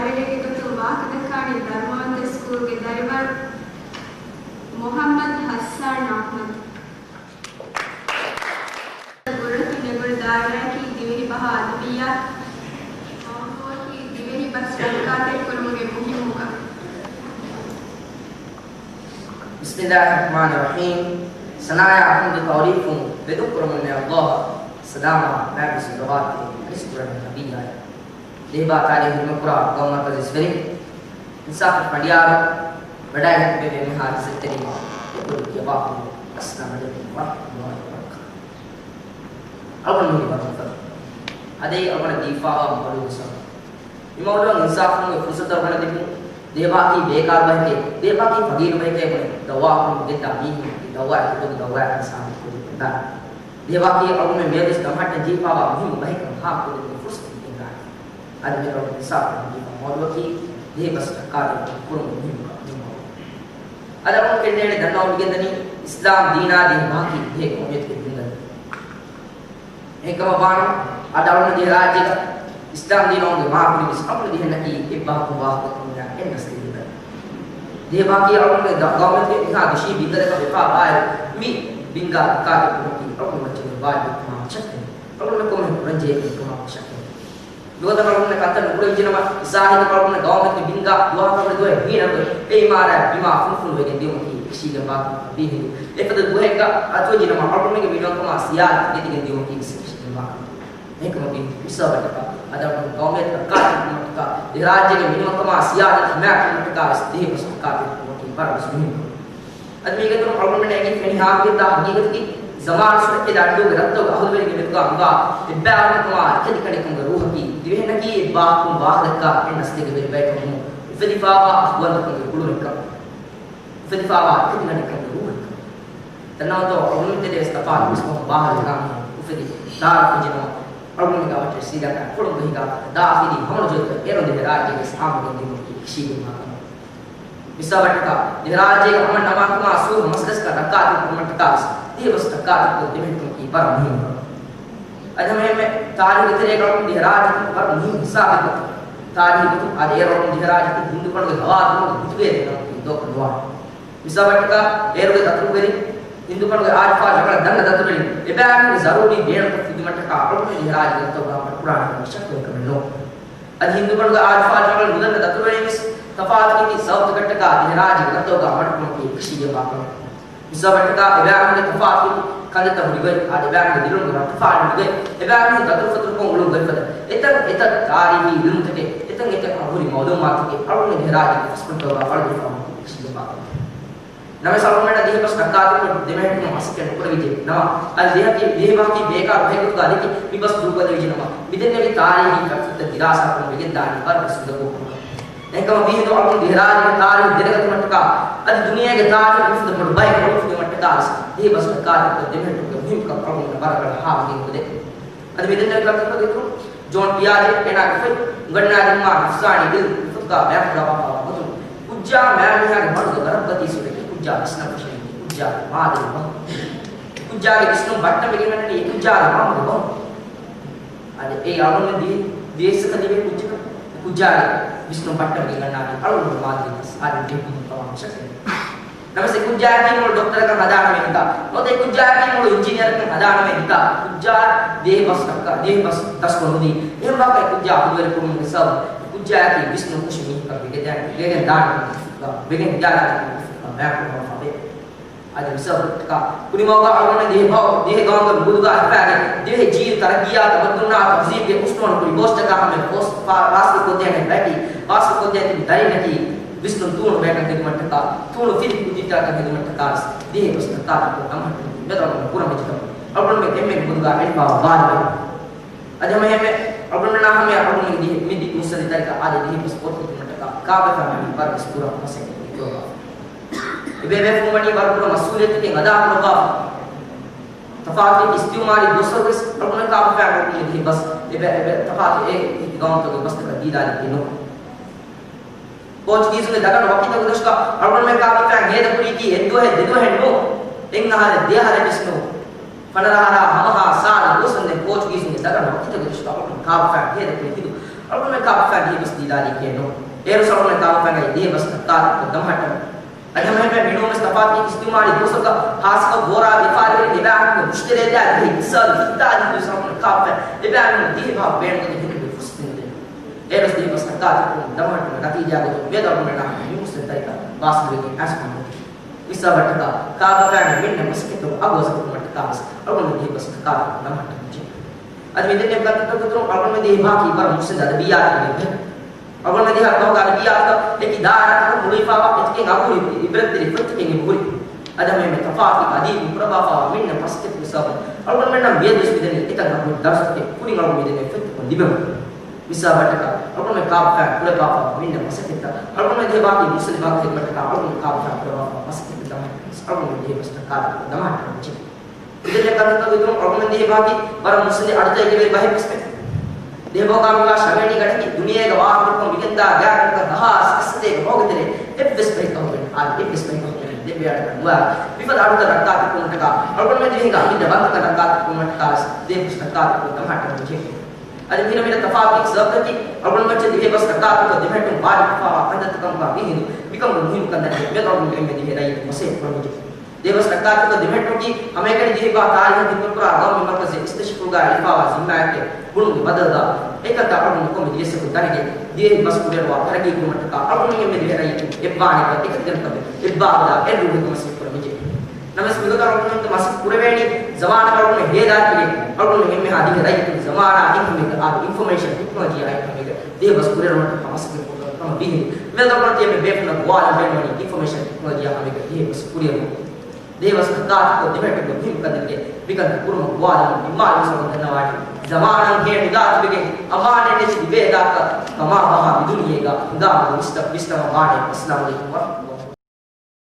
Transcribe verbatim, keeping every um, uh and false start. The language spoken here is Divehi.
އަޅުގަނޑުމެންގެ ގޮތުން ވާހަކަދައްކާނީ ދަރުމަވަންތަ ސްކޫލްގެ ދަރިވަރު މުޙައްމަދު ޙައްސާން އަޙްމަދު. ބުރަތު ނެގުނު ދާއިރާއަކީ ދިވެހި ބަހާ އަދަބިއްޔާތު މައުޟޫޢަކީ ދިވެހި ބަސް ރައްކާތެރިކުރުމުގެ މުހިއްމުކަން. ބިސްމިއްލާހި ރަޙްމާނި ރަޙީމް. ސަނާޔާ ޙަމްދު ތަޢުރީފުން ވެދުން ކުރަމުންނޭ އައްލާހަށް ސަލާމާ މާތް ބިސް ދަރުވާތެރި އަނިސް ކުރަނި ނަބިއްޔާ. ދިވެހިބަހާ ތާރީޚު ހިދުމަތްކުރާ ގައުމު މަރުކަޒު އިސްވެރިން، އިންސާފު ފަނޑިޔާރު ވަޑައިގެން ތިބެވޭ މިހާރު އިއްޒަތްތެރިން އެކު ޔަބާކު އައްސަލާމް ޢަލައިކުމް ވަރަޙްމަތުﷲ ވަބަރަކާތުހު. އަޅުގަނޑު މި ވަރުގަފަ. އަދި އަޅުގަނޑަށް ދީފާވާ މައުލޫމާތު ސަރު. މި މައުލޫމާތު އިންސާފުން ފުރުސަތު އަޅުގަނޑަށް ދިނުން. ދިވެހިބަހަކީ ބޭކާރު ބަހެކޭ، ދިވެހިބަހަކީ ފަގީރު ބަހެކޭ ބުނެ ދައުވާކުރަމުން ގެންދާ މީހުން ދައުވާއެއް ގޮތުގެ ދައުވާއަކަށް ސާބިތުކޮށްދެއްވަން ދާނެ. ދިވެހިބަހަކީ އަޅުގަނޑުމެން މިއަދުވެސް ދަމަހައްޓަން ޖެހިފާވާ މުހިއްމު ބަހެއްކަން ހާމަކޮށްދެއްވުމަށް ފުރުސަތު ދެއްވަން ދާނެ. އަދި މިއަދު އިންސާފު ދީފާ މައުލޫމާތަކީ ދިވެހި ބަސް ރައްކާތެރިކުރުމުގެ މުހިއްމުކަން. އަދި އަޅުގަނޑު ކެނޑިއަޅި ދަންނަވަން މިގެންދަނީ އިސްލާމް ދީނާ ދިވެހި ބަހަކީ ދިވެހި ޤައުމިއްޔަތުގެ ބިންގަލެއް. އެހެންކަމަށް ވާނަމަ، އަދި އަޅުގަނޑު ދިވެހިރާއްޖޭގަ އިސްލާމް ދީނަށް އޮންގެ މާކުރިން ވެސް އަޅުގަނޑު ދިވެހިންނަކީ އެއްބަހަކުން ވާހަކަ ދައްކަމުން އެންނަސް ލިބިބައި. ދިވެހިބަހަކީ އަޅުގަނޑުގެ ގައުމެއްގެ މިހާ ދުށީ ބިންގަލަކަށް ވެފާ ވާއިރު، މި ބިންގާ ރައްކާތެރިކުރުމަކީ އަޅުގަނޑު މައްޗަށް ވާޖިބު ކަމާ ޝައްކެއް. އަޅުގަނޑުމެން ކޮންމެ ކުރަންޖެހޭ ކަމާ ޝައްކެއް. ނުވަތަ އަޅުގަނޑު ކަންތައް ނުކުރެވިއްޖެނަމަ، ޒާހިރު އަޅުގަނޑު ގައުމެއްގެ ބިންގާ ދުވަހަކަށްވުރެ ދުވަހެއް ހީނަންވެ، އެ އިމާރާތް ބިމާ ފުނޑުފުނޑުވެގެން ދިޔުމަކީ އެކަށީގެންވާ ކަމަކަށް ވީ ހިނދު، އެފަދަ ދުވަހެއްގަ އަތުވެއްޖެނަމަ އަޅުގަނޑުމެންގެ މިނިވަންކަމާ ސިޔާދަތް ގެދިގެން ދިޔުމަކީ ވެސް އެކަށީގެންވާ ކަމަކަށް. އެހެންކަމަކީ މިސާލަކަށް އަދި އަޅުގަނޑު ގައުމެއް ރައްކާތެރިކުރުމަށްޓަކާ، ދިވެހިރާއްޖޭގެ މިނިވަންކަމާ ސިޔާދަތް ހިމާޔަތްކުރުމަށްޓަކާ ވެސް ދިވެހި ބަސް ރައްކާތެރިކުރުމަކީ ވަރަށް ވެސް މުހިންމު. އަދި މީގެ އިތުރުން އަޅުގަނޑުމެންނަށް އެނގި ފެނި ހާމަވެގެންދާ ހަގީގަތަކީ، ޒަމާނުއްސުރެކޭ ދައްޑޫގެ ރަށްތަކުގެ އަހުލުވެރިންގެ މެދުގާ އުނގާ އެއްބާވަތެއްކަމާ އެކަނިކަނިކަމުގެ ރޫހަކީ، ދިވެހިންނަކީ އެއްބާކުން ވާހަކަދައްކާ އެއް ނަސްލެއްގެ ވެރިބަޔަކަށް ވުމުން އުފެދިފާވާ އަޚުވަންތަކުންގެ ގުޅުމެއްކަން. އުފެދިފާވާ އެކަނިކަނިކަންގެ ރޫހެއްކަން. ދަންނަވަންތޯ އަޅުގަނޑުމެން ތެރޭ ވެސް ތަފާތު މަސްބަހުން ބާހަލު ވެގާ މީހުން އުފެދި ދާރަކުން ޖެހުމަށް އަޅުގަނޑުމެންގެ އަވަށްޓެރި ސީދާކަން ކޮޅުން ގަހިގާ ދާޚިލީ ހަމަނުޖެހުން އޭރުން ދިވެހިރާއްޖޭގެ ސާމުގެ ދިމުން ކި ކިށީގެންވާ ކަމަށް. މިސާލަކަށް، ދިވެހިރާއްޖޭގެ އަމަން އަމާންކަމާ ސޫރަ މަސައްކަތް ރައްކާތެރިކުރުމަށްޓަކާ ވެސް ދިވެހި ބަސް ރައްކާތެރިކުރުން ދިވެހިން ކީ ވަރަށް މުހިންމު. އަދި ހަމައެހެންމެ ތާރީޚުގެ ތެރޭގަ ދިވެހިރާއްޖެ ވަރަށް މުހިންމު ހިސާބެއްގަ ތާރީޚު ގޮތުން އަދި އޭރު ދިވެހިރާއްޖެ ހިންދުކަނޑުގެ ހަވާލުކުރުމުގެ ހިތުގައި ދެނަމަކީ ދޯކަށް ނުވާނެ. މިސާލަކަށް އޭރުގެ ދަތުރުވެރިން ހިންދުކަނޑުގެ އާދިފާ ޖަނގަޅަށް ދަންނަ ދަތުރުވެރިން އެބައިމީހުންގެ ޒަރޫރީ ބޭނުންތައް ފެއްދުމަށްޓަކާ އަޅުގަނޑު ދިވެހިރާއްޖޭގެ ރަށްތަކުގަ މަޑުކުރާނެ ކަމަށް ޝައްކުވެރިކަމެއް ނޫން. އަދި ހިންދުކަނޑުގެ އާދިފާ ޖަނގަޅަށް ނުދަންނަ ދަތުރުވެރިން ވެސް ތަފާތު ކިންތި ސަބަބުތަކަށްޓަކާ ދިވެހިރާއްޖޭގެ ރަށްތަކުގަ މަޑުކުރުމަކީ އެކަށީގެންވާ ކަމެއް. މިސާލަކަށްޓަކާ އެބައިމީހުންގެ ތަފާތު ކަންތައްތައް ހުރިގޮތް، އާދެ އެބައިމީހުންގެ ދިރިއުޅުމުގެ ރަށްޓަށާ ހުރިގޮތް، އެބައިމީހުން ދަތުރުފަތުރުކޮށް އުޅުނު ގޮތްފަދަ އެތައް އެތައް ތާރީޚީ އިލްމުތަކެއް، އެތައް އެތައް ހުރި މައުލޫމާތުތަކެއް އަޅުގަނޑު ދިވެހިރާއްޖޭގެ ފަސްކޮށްތަކުގަ ވަޅުދެއްވާފަ ކަމަކީ އެކަށީގެންވާ ކަމެއް. ނަމަވެސް އަޅުގަނޑަށް ދިވެހި ބަސް ރައްކާތެރިކޮށް ދެމެހެއްޓުމަށް މަސައްކަތް ނުކުރެވިއްޖެ ނަމަ، އަދި ދިވެހި، ދިވެހި ބަހަކީ ބޭކާރު ބަހެއް ގޮތުގަ އަދި މި ބަސް ދޫކޮށްލެވިއްޖެ ނަމަ، މިދެންނެވި ތާރީޚީ ފައްޓުތައް ދިރާސާކުރަން ވެގެންދާނީ ވަރަށް ވެސް ސުދަކު ކަމަކަށް. އެހެންކަމުން މިހިނދު އަޅުގަނޑު ދިވެހިރާއްޖޭގެ ތާރީޚު ދެނެގަތުމަށްޓަކާ، އަދި ދުނިޔޭގެ ތާރީޚު މިފަދަ ބޮޑު ބައެއް އޮޅުއްފުވުމަށްޓަކާ ވެސް ދިވެހި ބަސް ރައްކާތެރިކޮށް ދެމެހެއްޓުމުގެ މުހިންމުކަން އަޅުގަނޑުމެންނަށް ވަރަށް ރަނގަޅަށް ހާމަވެގެން އުފެދޭ. އަދި މިދެންނެވި ކަންތައްތަކުގެ އިތުރުން ޖޯން ޕިއާޖޭ އޭނާގެ ފޮތް އުނގަންނާދިނުމާ ނަފްސާނީ އިލްމު އެފަދަ ބަޔާންކުރައްވާފައިވާ ގޮތުން، ކުއްޖާ މާތް މީހާގެ މަޑުގެ ވަރަށް ބަދި ސުވަރެއް ކުއްޖާ ވިސްނަން ފެށެނީ ކުއްޖާގެ މާދަރުގެ ބަހުން. ކުއްޖާގެ ވިސްނުން ބައްޓަން ވެގެން އަންނަނީ ކުއްޖާގެ މަންމަގެ ބަހުން. އަދި އެ އަޅުގަނޑު ދި-، ދިވެއްސަކަށް ލިބޭ ކުއްޖަކަށް ކުއްޖާގެ ވިސްނުން ބައްޓަން ވެގެން އަންނާނީ އަޅުގަނޑު މާދަރުގެ ބަސް އާދެ ޖެހުމުން ތަމާމު ޝައްކެއް. ނަމަވެސް އެ ކުއްޖާއަކީ މޮޅު ޑޮކްޓަރަކަށް ހަދާނަމޭ ހިތާ، ނުވަތަ އެ ކުއްޖާއަކީ މޮޅު އިންޖިނިއަރަކަށް ހަދާނަމޭ ހިތާ، ކުއްޖާ ދިވެހި ބަސް ދަސްކޮށް ނުދީ. އެހެން ވާހަކަ އެ ކުއްޖާ އަހުލުވެރިކުރުމުގެ ސަބަބުން އެ ކުއްޖާއަކީ ވިސްނުން ހުށި މީހަކަށް ވެގެން ދާނެ، ވެގެން ދާނެ ކަމަށް ވެގެން ދާނެ ކަމަށް މާތް ކުރައްވާފައިވޭ. އަދި މިސާލަކަށް ކުރިމަގުގަ އަޅުގަނޑު ދިވެހި ބަހު، ދިވެހި ގައުމުގެ މުގުދުގަ ހިފާގެން ދިވެހި ޖީލު ތަރައްގީއާ ތަމައްދުންނާ ތަހުޒީބުގެ އުސްތުވާނު ކުރި ބޯސްޓަކާ ހަމަ ފޯސް ފާ-، ފާސްގެ ކޮށްދޭނެ ބަޔަކީ، ފާސްގެ ކޮށްދޭން ތިބި ދަރިންނަކީ، ވިސްނުން ތޫނު ބަޔަކަށް ހެދުމަށްޓަކާ، ތޫނު ފިލި ކުއްޖިއްޓަކަށް ހެދުމަށްޓަކާ ވެސް ދިވެހި ބަސް ރައްކާތެރިކޮށް ދަމަހައްޓަން މެދު އަޅުގަނޑު ކުރަން ވެއްޖެ ކަމަށް އަޅުގަނޑުމެން އެންމެންގެ މުދުގާ އެޅިފާވާ ވާދަ. އަދި ހަމަ އެންމެ އަޅުގަނޑުމެންނާ ހަމަޔަށް އަޅުގަނޑުމެންގެ ދިވެހި މި ދި-، މުއްސަނދި ތަރިކަ އާދެ ދިވެހި ބަސް ފޯރުކޮށްދިނުމަށްޓަކާ ކާބަފާ ވަނީ ވަރަށް ވެސް ކުރާ މަސައްކަތެއް ކުރައްވާފަ. އެބޭބޭފުން ވަނީ ވަރަށް ބޮޑު މަސްއޫލިއްޔަތަކެއް އަދާކުރައްވާފަ. ތަފާތު އިސްތިއުމާރީ ދުވަސްވަރު ވެސް އަޅުގަނޑުމެން ކާބަފާ ވަނީ ދިވެހި ބަސް އެބަ-، އެބަ-، ތަފާތު އެ ގައުމުތަކުގެ ބަސްތަކަށް ދީދާލައްވައެއް ނޫން. ޕޯޗުގީޒުންގެ ދަގަނޑު ވަކިތަކުގެ ދަށުގަ އަޅުގަނޑުމެން ކާބަފާ ހޭދަކުރީކީ އެއްދުވަހެއް ދެދުވަހެއް ނޫން، އެއްއަހަރެއް ދެއަހަރެއް ވެސް ނޫން. ފަނަރަ އަހަރާ ހަމަހާ ސާދަ ދުވަސްވަންދެން ޕޯޗުގީޒުންގެ ދަގަނޑު ވަކިތަކުގެ ދަށުގަ އަޅުގަނޑު ކާބަފާ ހޭދަކުރީ ހިނދު އަޅުގަނޑުމެން ކާބަފައިން ދިހަ ބަސް ދީދާލީ ކޭނު. އޭރު އަޅުގަނޑުމެން ކާބަފައިންގައި ދިހަ ބަސް ކައްކާތެރިކޮށް ދަމަހައްޓަން. އަދި ހަމައެހެން މިނޫންވެސް ތަފާތު އިޖްތިމާޢީ ދުވަސްވަރުގަ ހާއްސަކޮށް ބޯރާ ވިޔަފާރިވެރިން އެބައިމީހުންގެ މުޝްތަރިޔާތުގެ ހިއްސާ ވި ހިތާދި ދުވަސް އަޅުގަނޑު ކާބަފައިން އެބައިމީހުން ދިހަ ބަހަށް ބޭނުންކޮށް ހިންނެވި ފުރުސަތު ދިނުމެވެ. އޭރުވެސް ދިހަ ބަސް ކައްކާތެރިކޮށް ދަމަހައްޓުމަށް ނަތީޖާ ގޮތުން މިއަދު އަޅުގަނޑުމެންނަށް މި މުސްލިމް ތަރިކަ ވާސިލުވެގެން އައިސް ކަމަށް ވަނީ. މިސާލަކަށްޓަކާ ކާބަފައިން މިންނަ މަސައްކަތު އަގު ވަޒަފުކުމަށްޓަކާވެސް އަޅުގަނޑު ދިހަ ބަސް ކައްކާތެރިކޮށް ދަމަހައްޓަން ޖެހޭ. އަދި މިދެންނެވި ކަންތައްތަކުގެ އަތުރުން އަޅުގަނޑުމެން ދިހަ ބަހަކީ ވަރަށް މުއްސަނދި އަދަބިއްޔާތުގެ ބަހެއް. އަޅުގަނޑުމެން ދިހަ ބަހުގެ އަދަބިއްޔާތުގަ އެކި ދާއިރާތަކަށް ހުޅުވިފައިވާ އެތަކެއް އަގުހުރި އިބްރަތްތެރި ފޮތްތަކެއް އެބަހުރި. އަދި ހަމައެހެންމެ ތަފާތު އަދީބުން ކުރައްވާފައިވާ މިންނަ މަސައްކަތުގެ ސަބަބުން އަޅުގަނޑުމެންނަށް މިއަދުވެސް މިދެނީ އެތަން އަގުހުރި ދަރުސްތަކެއް ކުރިން އަޅުގަނޑު މިދެންނެވި ފޮތްތަކުން ލިބެމުން. މިސާލަކަށްޓަކާ އަޅުގަނޑުމެން ކާބަފައިން ކުރައްވާފައިވާ މިންނަ މަސައްކަތްތައް އަޅުގަނޑުމެން ދިހަ ބަހަކީ މުސްލިމް އަގު ހިދުމަތަކާ އަޅުގަނޑު ކާބަފައިން ކުރައްވާފައިވާ މަސައްކަތްތައް ދަމަހައްޓަން ވެސް އަޅުގަނޑު ދިހަ ބަސް ކައްކާތެރިކޮށް ދަމަހައްޓަން ޖެހޭ. މިދެންނެވި ކަންތައްތަކުގެ އަތުރުން އަޅުގަނޑުމެން ދިހަ ބަހަކީ ވަރަށް މުއްސަނދި އަޑުތަކެއްގެ ވެރި ބަހެއް ވެސް ވޭ. ދިހަ ބަހުގަ ހަމައެކަނި ޝަމޭނީ ގަޑަކީ ދުނިޔޭގަ ވާހަކަ ކުރިކޮށް މިގެންދާ ގާތްގަނޑަކަށް ދަހާސް އަށްސަތޭކަ ބަހުގެ ތެރޭ އެއްވެސް ބަހެއް ކަމުގައި އާދެ، އެއްވެސް ބަހެއް ކަމުގައި ދެއްވާ ގަޑަކަށް ނުވާ. މިފަދަ އަޑުތައް ރައްކާތެރިކުރުމަށްޓަކާ އަޅުގަނޑުމެން ދިވެހިންގެ އަމިއްލަ ވަންތަކަން ރައްކާތެރިކުރުމަށްޓަކާ ވެސް ދިހަ ބަސް ރައްކާތެރިކޮށް ދަމަހައްޓަން ޖެހޭ. އަދި މިހިރަ މިރަށް ތަފާތު ސަބަބަކީ އަޅުގަނޑުމެން ދިވެހި ބަސް ރައްކާތެރިކޮށް ދެމެހެއްޓުން ވާޖިބުވެފައިވާ ކަންތައްތަކަކުގަ ވިހިނު މިކަން މުހިންމު ކަންތައް މިއަދު އަޅުގަނޑު އެންމެ ދިވެހި ރައްޔިތުން މަސައްކަތް ކުރަން ޖެހޭ. ދިވެހި ބަސް ރައްކާތެރިކޮށް ދެމެހެއްޓުމަކީ ހަމައެކަނި ދިވެހި ބަހަށް ތާރީހުން ހިދުމަތްކުރާ ގައުމީ މަރުކަޒެއް އިސްތަށިފުޅުގައި އެޅިފައިވާ ޒިންމާއެކޭ. ގުޅުމުގެ ބަދަލުގަ އެކަންތައް އަޅުގަނޑު ކޮންމެ ދިވެއްސަކު ދަނެގެން ދިވެހި ބަސް ކުރިއަރުވާ ތަރައްގީ ކުރުމަށްޓަކާ އަޅުގަނޑުމެން އެންމެ ދިވެހި ރައްޔިތުން އެއްވާނެކަން އެކަން ދެންކަމެއް އެއްބާވަދާ އެއްރޫހެއްގަ މަސައްކަތް ކުރަން ވެއްޖެ. ނަމަވެސް މިގޮތަށް އަޅުގަނޑުމެން މަސައްކަތް ކުރެވޭނީ ޒަމާނަށް އަޅުގަނޑު ހޭދާތިވެގެން އަޅުގަނޑު އެންމެހާ ދިވެހި ރައްޔިތުން ޒަމާނާ އެންމެ އާދެ އިންފޮމޭޝަން ޓެކްނޮލޮޖީއާ އެންމެ ދިވެހި ބަސް ކުރިއަރުވުމަށްޓަކާ މަސައްކަތް ކުރަން ވީ. މިއަދު އަޅުގަނޑު ތިޔަބަ ބޭފުޅުންނަށް ގޮވާލަން ބޭނުންވަނީ އިންފޮމޭޝަން ޓެކްނޮލޮޖީއާ ހަމައެކަނި ދިވެހި ބަސް ކުރިއަރުވުން. ދިވެހި ބަސް ރައްކާތެރިކޮށް ދެމެހެއްޓުމަށް މުހިންމު ކަންތައް މިކަންތައް ކުރުމަށް ގޮވާލަމުން ނިންމާލުމުގެ ސަބަބުން ދަންނަވާނީ ޒަމާނަށް ހޭ ނުދާތިބެގެން އަމާނާތް ނެތި ދިވެހި ދާއިރާއަކަށް ކަމާބަހާ މި ދުނިޔޭގަ ހިނގާމު ވިސްނަ-، ވިސްނަވަން ވާނެ. އައްސަލާމު ޢަލައިކުމް ވަރަޙްމަތުﷲ.